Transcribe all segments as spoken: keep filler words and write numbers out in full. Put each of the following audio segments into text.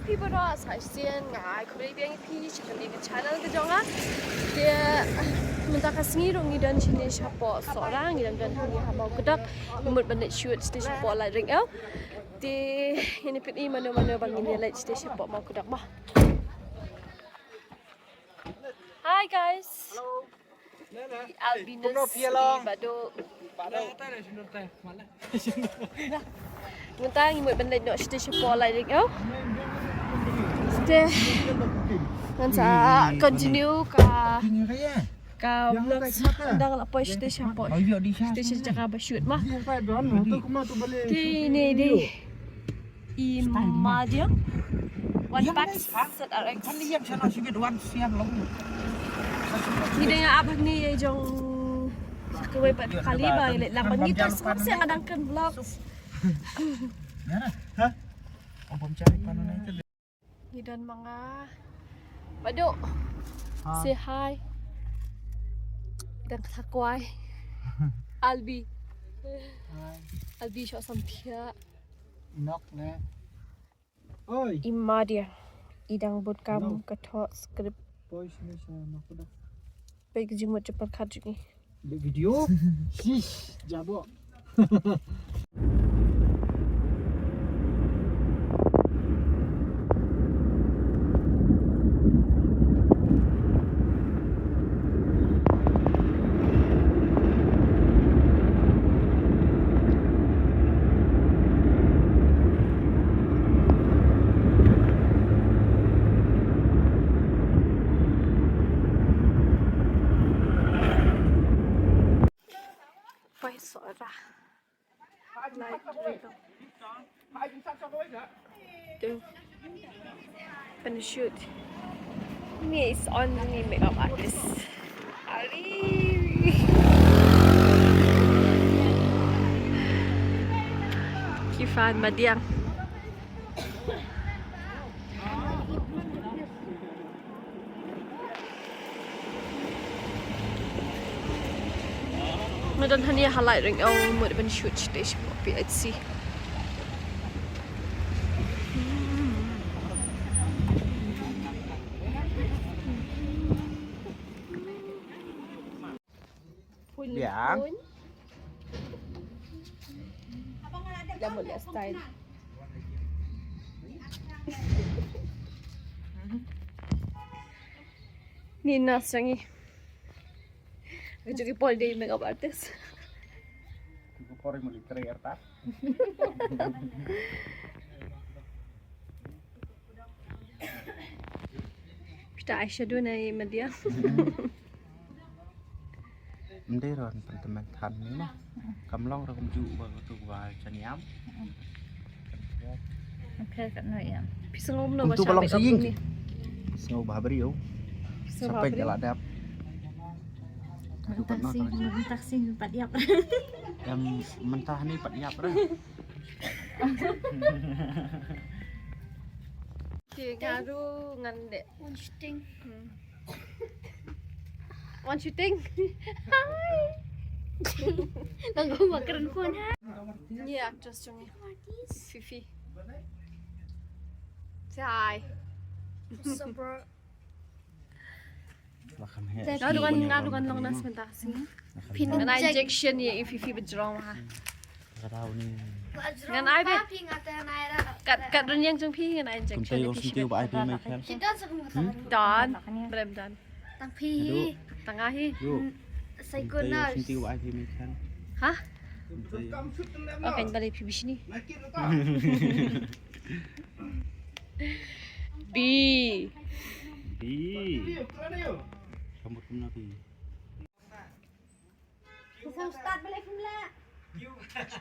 Phi baroh sa shisien nga ai khublei biang ïa phi sha kane ka channel ka jong nga. Te mynta ka sngi ruh ngi don shane shapoh Sohra, ngi dang don hangne ha Mawkdok, ngi mut ban leit shoot shane shapoh Laitryngiew. Te ngin ïa pyni mano mano ba ngin ïa leit shane shapoh Mawkdok ba. Hi guys. Hello. Albinus, Bado. Mynta ngi mut ban leit noh shane shapoh Laitryngiew. Te ngan sa continue ka ka vlog. Dang la poi shane shapoh. Shane sha jaka ba shoot ma. Te ne dei. I Madiang. One pack Z R X. Ngi dang ap hangne ïa i jong sa kawei pat kali ba ïa leit lang bad ngi, te sngap sha nga dang kren vlog. Ngi don ma nga. Bado. Say hi. Dang kata kwai. Albi. Albi shoh samphia. Nok ne. Oi. I Madiang. I dang bud kam ka thoh script. Poi shane sha Mawkdok. Peit ka jingmut jingpyrkhat jong i. Video. Shish, jabo. Poi Sohra. Like, tu. Pynshot. Ni is only makeup artist. Ari. Kifan Madiang. Nga don hangne ha Laitryngiew, mut ban shoot stage for P H C. Biang. Dah boleh style. Ni nas jong ngi. Jong ngi por dei makeup artist. Ko por mo literary artist. Pynta eyeshadow na i Madiang. Ym dei ruh ban pynthymmai than ne ma. Kam long ruh kumjuh ba katu ba chaniam. Okay, kat no ïa. Phi sngew kumno ba shah makeup ni? Sngew bha briew. Phi sngew bha briew? Sa peit ïa la dep. Mynta sing, mynta sing pat ïap. Em, mynta ni pat ïap ruh. Ki nga ruh ngan dei. One shooting. Hmm. One shooting. Hi. Nang gua makan phone ha. Ni actress jong ngi. Fifi. Say hi. What's up, bro? Nga ruh ngan, nga ruh ngan long nurse mynta. Phin ngan ai injection ïa i Fifi ba jrong ha. Ngan ai beit. Kat, kat rynïeng jong phi ngan ai injection ïa phi. Don. Brem don. Tang phi. Tang nga hi. Sa i ko nurse. Ha? Okay, bale phi bishni. Bi. Bi. Kamu kemana, Bi?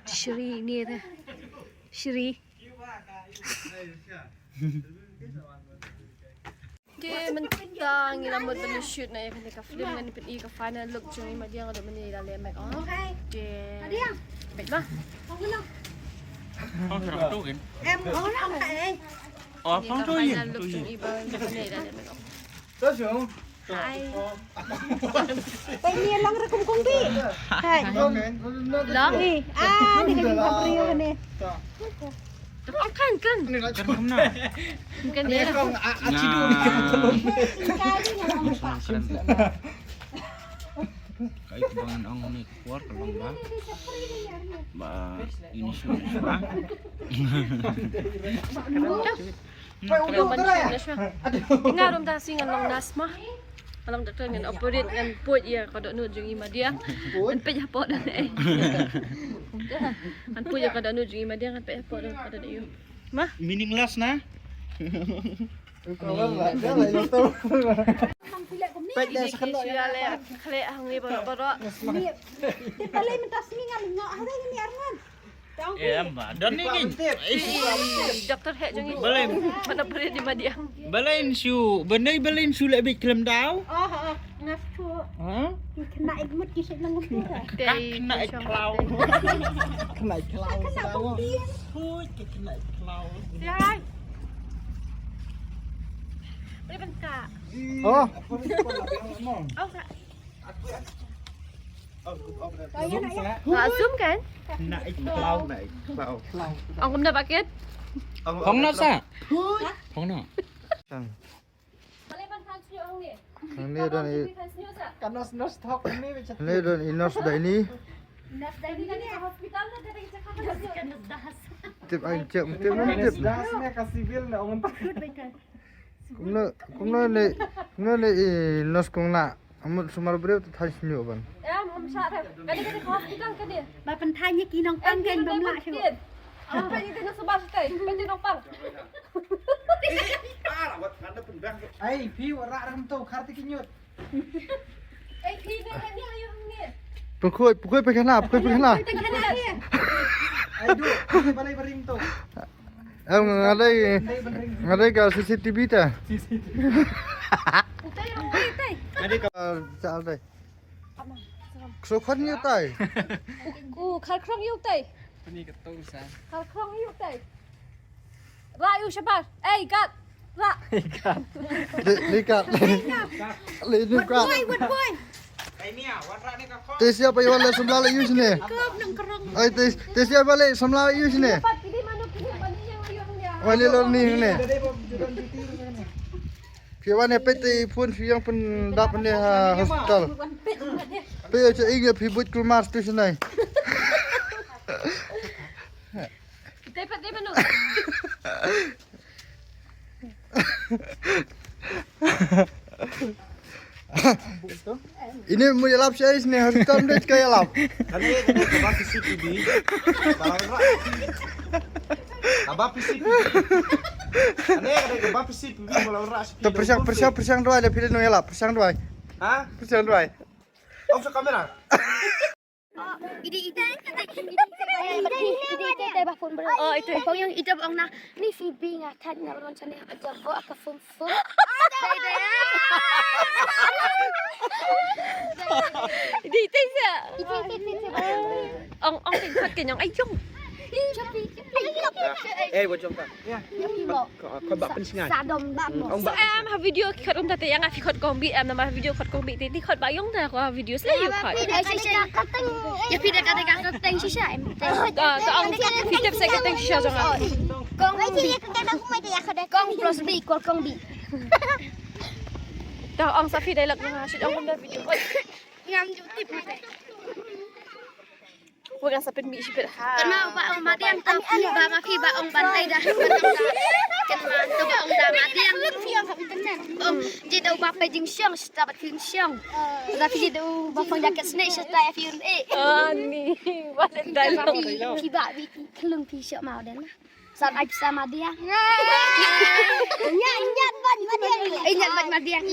Shri ni re. Shri. Te mynta ngi la mut ban shoot na ïa kane ka film, ngan pyni ka final look jong i Madiang, haduh mynne i la leh makeup. Te beit ba. Em, orang eh. Kane ka final look jong i ba mynne i la leh makeup. Hi. Peit ni long ruh kum kong Bi. Hi. Long. Ni, ah, ni ka jingkha briew ni. Ong kan kan. Kan kumno? Kan dia. Kong a a chidu ni kan. Ka itu bangan ong ni kuar ka long ba. Ba ini sudah. Nga rum da sing ngan long nas ma. Ngan long doktor ngan operate ngan put ïa ka dohnud jong i madiang. Ngan peit hapoh da eh. Ngan put ïa ka dohnud jong i madiang ngan peit hapoh da ka dohnud. Ma? Meaningless na? Peit da sekali. Khleh hangne baroh baroh. Balei mynta sngi nga lyngngoh ha dei ni arngan. Em ba don ni ki. Doktor heh jong i. Balei? Mana prit di madiang. Balei shu, benai balei shu leh bit klem daw. Oh oh. Ngas tu. Ha? Kena ikmut ki sik nang tu. Kena iklaw. Kena iklaw. Kena iklaw. Hui kena iklaw. Yai. Beri bengkak. Oh. Oh. Zoom kan? Nak iklau, nak iklau. Ang kumna bakit? Hong no sa? Hong no. Ang ni don i. Kan nos nos thok ni bicha. Ni don i nos da ini. Tip ai cek tip ni tip. Das ni ka civil na ong. Kumno kumno ni kumno ni i nos kong na. Amut sumar breu tu thai sñiuh ban. Em, em, sa re. Kani kani ka hospital kani. Ba pynthai ñi ki nong pang kan bam lah shu. Apa ni kena sebar setai? Kani nong pang. Ai, phi wa rak ram tu khar ti ki ñiut. Ai, phi ni ni ayu ni. Pukoi pukoi pekana pukoi pekana. Ai du, phi balai baring tu. Em nga dei nga dei ka C C T V ta. Utai rong utai. Nga dei ka sa dei. Kso khon yu tai. Ku khar krong yu tai. Pini ka tu sa. Khar krong yu tai. Ra yu shabar. Ei gat. Ra. Gat. Ni gat. Ni gat. Wet boy, wet boy. Te sia pa iwan le samla le yu sini. Ai te te sia pa le samla yu sini. Wani lo ni ni. Phi wan ne pete phone phi yang pun dap ne ha hospital. Pe cha ing ya phi but kulmar tu sini. Te pete manu. Ini mu yalap siya is ne hospital deh kaya yalap. Kani kani kaba P C P B. Balawan ra. Kaba P C P B. Kani kani kaba P C P B balawan ra. To persiang persiang persiang dua ada pilih nu yalap persiang dua. Ha? Persiang dua. Off the camera. Ide ide ide ide ide ide ba phone bro. Oh ite. Phone yang ide bang na ni Phoebe nga tag nga ron chane ka jabo ka phone phone. Ide ite sa. Ide ite ite. Ong ong ting khat kenyong ayong. Eh, wajong ka. Khot ba pynshngaiñ. Sadom ba mo. Ong ba. Em ha video khot um ta te yang ha video khot kong bi em na ma video khot kong bi te ti khot ba yong ta ko ha video slei yu khot. Ya phi da ka da ka teng shisha em. Ta ta ong phi tep se ka teng shisha jong. Kong bi. Kong plus bi kol kong bi. Ta ong sa phi da lak na shi ong um da video. Ngam ju tip. Wa ka sa pynmih shibit ha. Kan ma ba ong madiang tang phi ba ma phi ba ong ban tai da. Kan ma to ba ong da madiang. Ong ji da u ba phi jingshong sta ba phi jingshong. Da phi ji da u ba phong jaket sne sta ya phi un e. Ani. Wa da dai long. Phi ba bi klung phi shok mau den. Sam ai pisa madiang. Nya nya ban madiang. Eh nya ban madiang.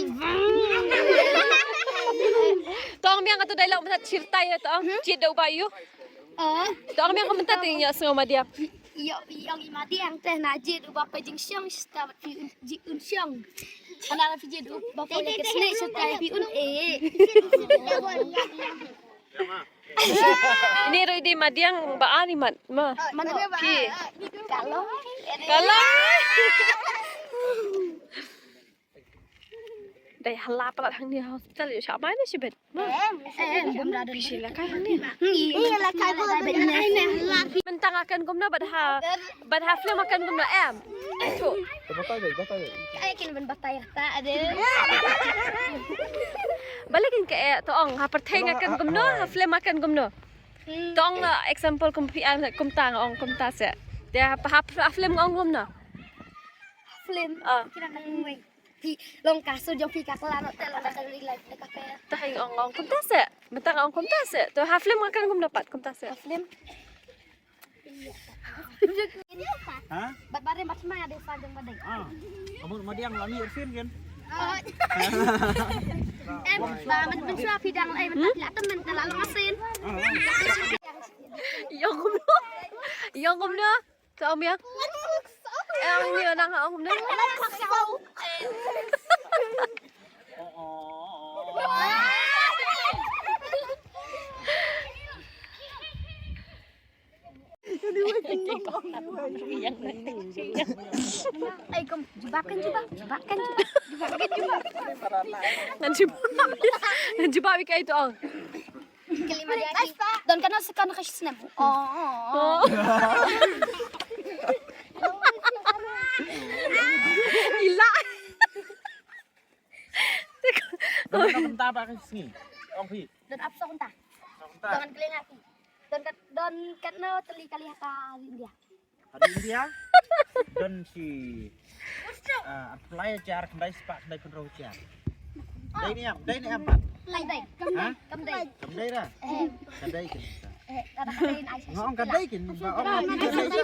Tong miang atu dai long masa chirtai ya tong. Chit dau bayu. Oh. Tong miang ko mynta te ïa sngew madiang. Ïa ïa i madiang te na jit u ba phi jingshong sta ba phi ji un shong. Ana la phi jit u ba phi jingshong sta phi un e. Ini ruh i dei madiang ba ani mat ma. Mana ba? Ki. Kalau. Kalau. Dei hala palat hangne hospital ïoh sha mai ne shibit. Em, em, bum da don. Shi la kai hangne. Iya la kai ko ba ina. Mynta nga ken kumno bad ha, bad ha film nga ken kumno em. Chu. Batai dei, batai dei. Ai kin ban batai ta ade. Balei kin ka eh to ong ha pyrthei nga ken kumno, ha film nga ken kumno. To ong na example kum phi an kumta nga ong kumta se. Te ha, ha, ha film nga ong kumno. Film. Ah. Kira ka tung wei. Phi long ka sur jong phi ka kala no te long ka real life de ka pe. Ta hang ong ong kumta se. Mynta ong kumta se. To ha film nga kan kumno pat kumta se. Film. Ha? Bat bare bat ma de sa jong badai. Ah. Amur madiang lami ursin kan. Em ba men men sua phi dang ai men la tem men la long asin. Yong kumno. Yong kumno. Sa ong ïa. Eh, ong ïa nang ong ne. Ai kum jubab kan jubab, jubab kan jubab. Jubab kan jubab. Ngan jubab. Ngan jubab ïa kai to ong. Don kan sa kan ka snem. Oh. Ila. Don kan ta ba ka sngi. Ong phi. Don ap sa kan ta. Sa kan ta. Don kan keling ati. Don kan don kan no teli kali ha ka India. Ka dei India. Don shi, ah, ar phew lai hajar khyndai spah khyndai phew hynriew hajar. Dei ne em, dei ne em pat. Kam dei. Ha? Kam dei. Kam dei ra. Eh. Ka dei kin. Eh, kata ka dei na. Nga ong ka dei kin, ba ong ka dei ta.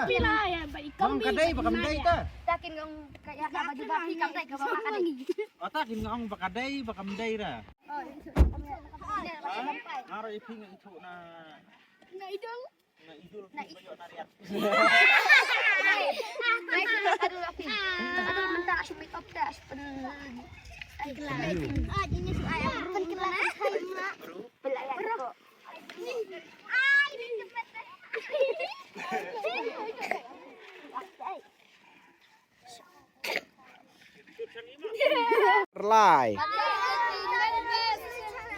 Nga ong ka dei ba kam dei ta. Ta kin ong ka ïa ka baju bapi kam dei ka ba ka dei. O ta kin nga ong ba ka dei ba kam dei ra. Oh, itu. Aro iping itu na. Na idol. Na idol na idol. Aduh, api. Aduh, mentah asyik make up dah, asyik pen-, asyik pen-, ah, ini si ayam pen-, pen-, pen-, pen-, pen-, Relai.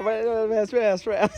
Wes, wes, wes.